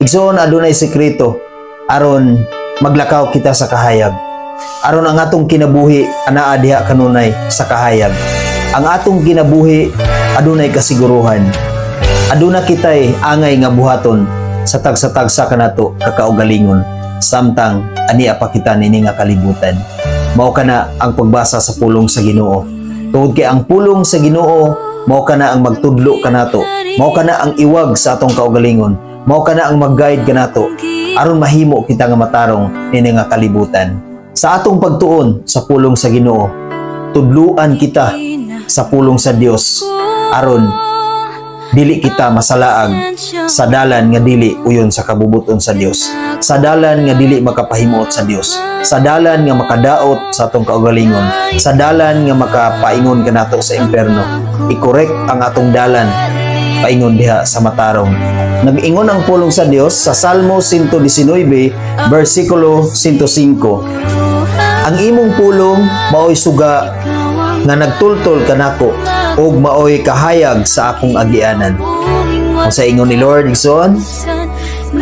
Igsoon, adunay sekreto aron maglakaw kita sa kahayag. Aron ang atong kinabuhi anaa diha kanunay sa kahayag. Ang atong kinabuhi adunay kasiguruhan. Aduna kitay angay nga buhaton sa tagsa-tagsa kanato kakaugalingon samtang ania pa kita nini nga kalibutan. Mao kana ang pagbasa sa pulong sa Ginoo. Tungod kay ang pulong sa Ginoo mao kana ang magtudlo kanato. Mao kana ang iwag sa atong kaugalingon. Mao kana ang mag-guide kanato aron mahimo kita nga matarong nini nga kalibutan. Sa atong pagtuon sa pulong sa Ginoo, tudluan kita sa pulong sa Dios aron dili kita masalaag sa dalan nga dili uyon sa kabubuton sa Dios, sa dalan nga dili makapahimuot sa Dios, sa dalan nga makadaot sa atong kaugalingon, sa dalan nga makapaingon kanato sa impierno. I-correct ang atong dalan paingon diha sa matarong. Nag-ingon ang pulong sa Dios sa Salmo 119 versikulo 105, "Ang imong pulong maoy suga nga nagtultol kanako ug maoy kahayag sa akong agianan." Kung sa ingon ni Lord, igsoon,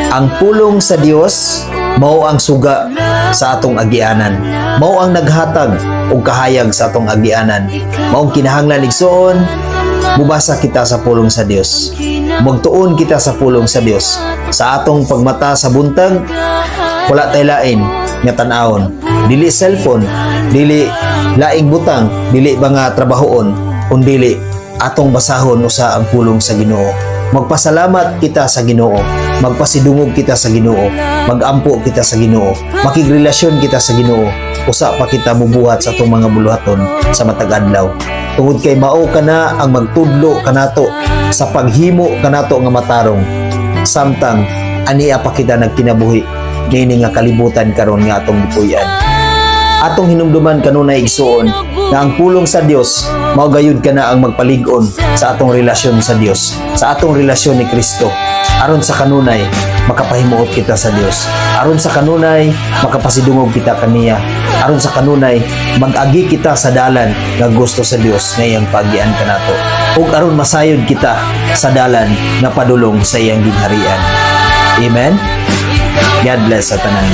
ang pulong sa Dios mao ang suga sa atong agianan. Mao ang naghatag og kahayag sa atong agianan. Mao ang kinahanglan, igsoon, mubasa kita sa pulong sa Dios. Magtuon kita sa pulong sa Dios. Sa atong pagmata sa buntag, wala tay lain nga tan-awon. Dili cellphone, dili laing butang, dili ba nga trabahoon, kundili atong basahon usa ang pulong sa Ginoo. Magpasalamat kita sa Ginoo, magpasidungog kita sa Ginoo, magampo kita sa Ginoo, makigrelasyon kita sa Ginoo, usa pa kita mubuhat sa atong mga buluhaton sa matag adlaw. Tungod kay mao kana ang magtudlo kanato sa paghimo kanato nga matarong samtang ania pa kita nagkinabuhi niini nga kalibutan karon nga atong gipuy-an. Atong hinumduman kanunay, igsuon, nga ang pulong sa Dios mao gayud kana ang magpalig-on sa atong relasyon sa Dios, sa atong relasyon ni Kristo. Aron sa kanunay makapahimuot kita sa Dios. Aron sa kanunay makapasidungog kita kaniya. Aron sa kanunay mag-agi kita sa dalan nga gusto sa Dios nga iyang paagian kanato. Ug aron masayod kita sa dalan nga padulong sa iyang gingharian. Amen. God bless sa tanan.